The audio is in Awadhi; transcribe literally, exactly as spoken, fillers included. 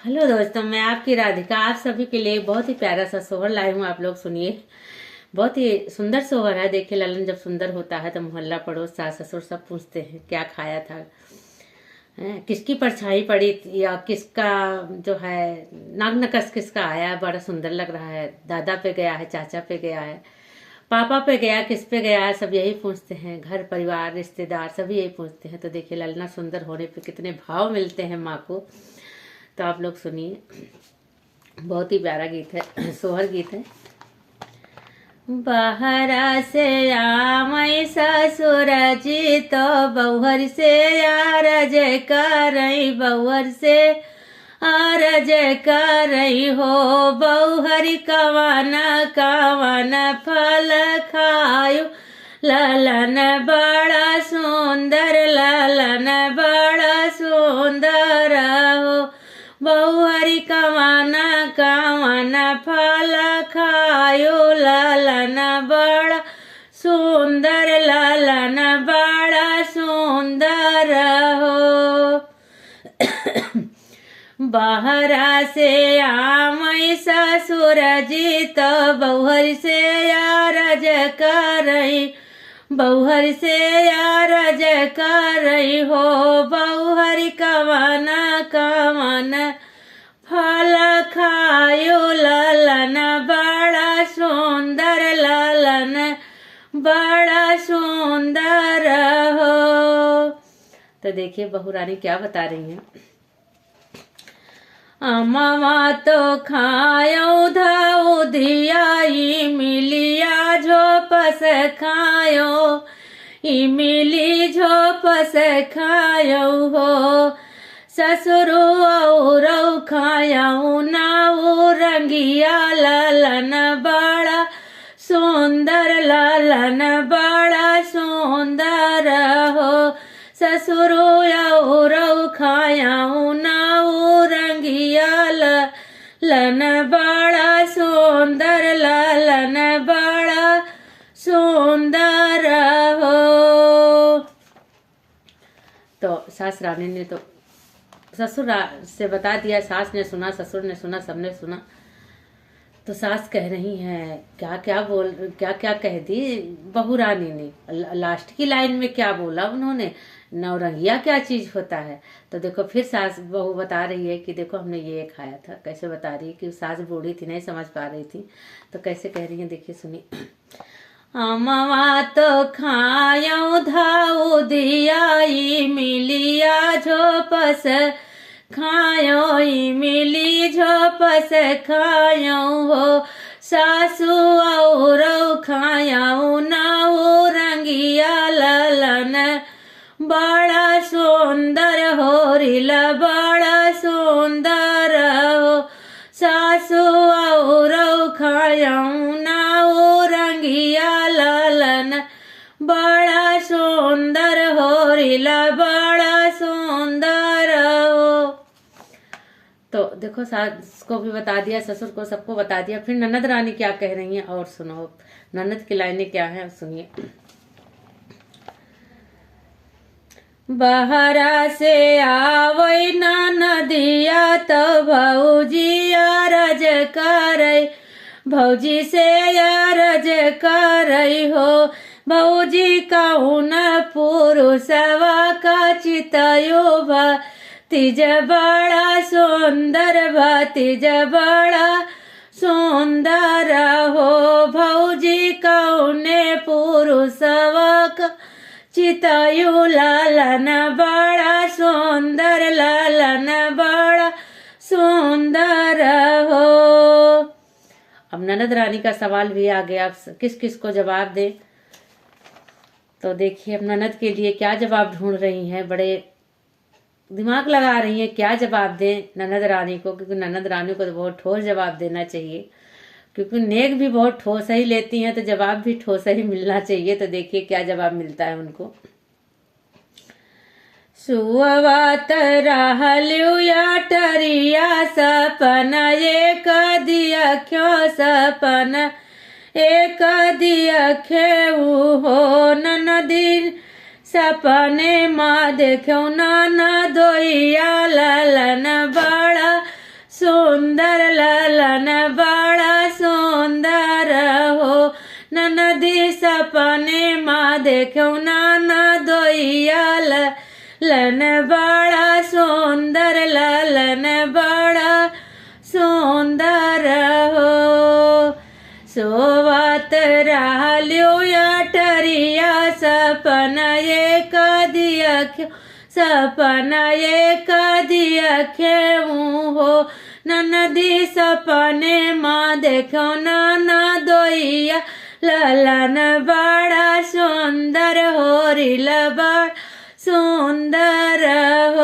हेलो दोस्तों, मैं आपकी राधिका आप सभी के लिए बहुत ही प्यारा सा सोहर लाई हूँ। आप लोग सुनिए, बहुत ही सुंदर सोहर है। देखिए, ललन जब सुंदर होता है तो मोहल्ला पड़ोस, सास ससुर सब पूछते हैं, "क्या खाया था?" हैं, किसकी परछाई पड़ी या किसका जो है नाक नकस किसका आया, बड़ा सुंदर लग रहा है, दादा पे गया है, चाचा पे गया है, पापा पे गया, किस पे गया है, सब यही पूछते हैं। घर परिवार रिश्तेदार सभी यही पूछते हैं। तो देखिए, ललना सुंदर होने पे कितने भाव मिलते हैं माँ को। तो आप लोग सुनिए, बहुत ही प्यारा गीत है, सोहर गीत है। बहरा से आवै ससुर जी तो बउहर से आरज करै, बउहर से आरज करै हो। बउहर कवन कवन फल खायो, ललन बड़ा सुंदर, ललन बड़ा सुंदर हो। बउहर कवन कवन फल खायो, ललन बड़ा सुंदर, ललन बड़ा सुंदर हो। बहरा से आवै ससुर जी तो बउहर से आरज करै, बउहर से आरज करै हो। बउहर कवन कवन फल खायो, ललन बड़ा सुंदर, ललन बड़ा सुंदर हो। तो देखिए, बहू रानी क्या बता रही हैं। अमवा तो खायो धउधिया, इमिलिया झोपस खायो, इमिली झोपस खायो हो। ससुरु औरौ खायो नौरंगिया, ललन बड़ा सुंदर, ललन बड़ा सुंदर हो। ससुरु औरौ खायो नौरंगिया, ललन बड़ा सुंदर, ललन बड़ा सुंदर हो। तो सास रानी ने तो ससुर रा-, से बता दिया, सास ने सुना, ससुर ने सुना, सबने सुना। तो सास कह रही हैं, "क्या क्या बोल, क्या क्या कह दी बहू रानी ने?" ल-, लास्ट की लाइन में क्या बोला उन्होंने, "नौरंगिया क्या चीज़ होता है?" तो देखो, फिर सास बहू बता रही है कि देखो, हमने ये खाया था। कैसे बता रही है कि सास बूढ़ी थी, नहीं समझ पा रही थी, तो कैसे कह रही है, देखिए, सुनिए। अमवा तो खायो धउधिया, इमिलिया झोपस खायो, इमिली झोपस खायो हो। सासु औरौ खायो नौरंगिया, ललन बड़ा सुंदर हो, रीला बड़ा सुंदर हो। सासु औरौ खायो नौरंगिया, ललन बड़ा सुंदर हो, रीला बड़ा सुंदर हो। तो देखो, सास को भी बता दिया, ससुर को, सबको बता दिया। फिर ननद रानी क्या कह रही हैं, और सुनो, ननद की लाइनें क्या हैं, सुनिए। बहरा से आवै ननदिया, तो भौजी अरज करै, भौजी से अरज करै हो। भौजी कौन पुरुषवा का चितयो भतीज बड़ा सुंदर, भतीज बड़ा सुंदर हो। भौजी कौने पुरुषवा का चितयो, ललन बड़ा सुंदर, ललन बड़ा सुंदर हो। अब ननद रानी का सवाल भी आ गया, अब किस किस को जवाब दें। तो देखिए, अब ननद के लिए क्या जवाब ढूंढ रही हैं, बड़े दिमाग लगा रही हैं, क्या जवाब दें ननद रानी को, क्योंकि ननद रानी को तो बहुत ठोस जवाब देना चाहिए, क्योंकि नेग भी बहुत ठोस ही लेती हैं, तो जवाब भी ठोस ही मिलना चाहिए। तो देखिए, क्या जवाब मिलता है उनको। सुअवत रहल्यू या टरिया सपन एक दियख्यो सपन एक दियख्यो हो ननदिन सपने मा देख्यो ननदोइया ललन बड़ा सुंदर ललन बड़ा सुंदर हो। ननदी सपने मा देख्यो ननदोइया ललन बड़ा सुंदर, ललन बड़ा सुंदर हो। सोवत रहल्यो अटरिया सपना एक दियख्यो, सपना एक दियख्यो हो। ननदी सपने मा देख्यो ननदोइया ललन बड़ा सुंदर, होरिल बड़ा सुंदर हो।